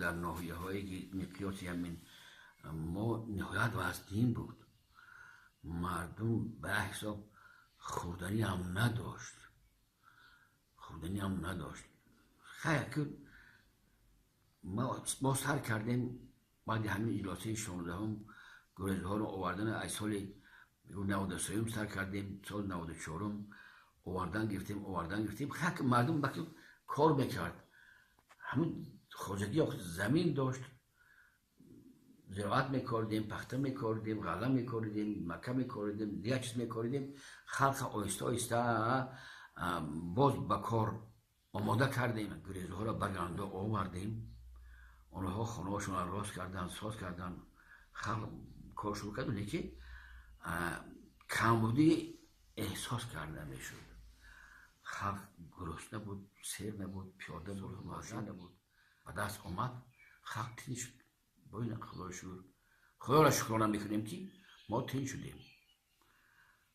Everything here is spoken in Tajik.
Дар ноҳияҳое ки миқёси ҳамин мо ниҳоят вазнин буд, мардум ба як ҳисоб хӯрданӣ ҳам надошт, хӯрданӣ ҳам надошт. Хайр, ки мо сар кардем баъди ҳамин иҷлосаи 16-ум гурезаҳоро овардан, аз соли 93-юм сар кардем, соли 94-ум овардан гирифтем, овардан гирифтем. Хайр, мардум баки кор мекард, ҳамин хоҷагӣ замин дошт, зироат мекоридем, пахта мекоридем, ғалла мекоридем, мака мекоридем, дигар чиз мекоридем. Халқа оҳиста оҳиста боз ба кор омода кардем, гурезаҳоро баргардонда овардем. Онҳо хонаҳошонро рост карданд, соз карданд, халқ кор шурӯъ кард, лекин камбудӣ эҳсос карда мешуд. Халқ гурусна буд, сер набуд, пиёда буд, мошин набуд. Ба даст омад, халқ тинч шуд. Боина, Худоро шукр, Худоро шукрона мекунем, ки мо тинч шудем.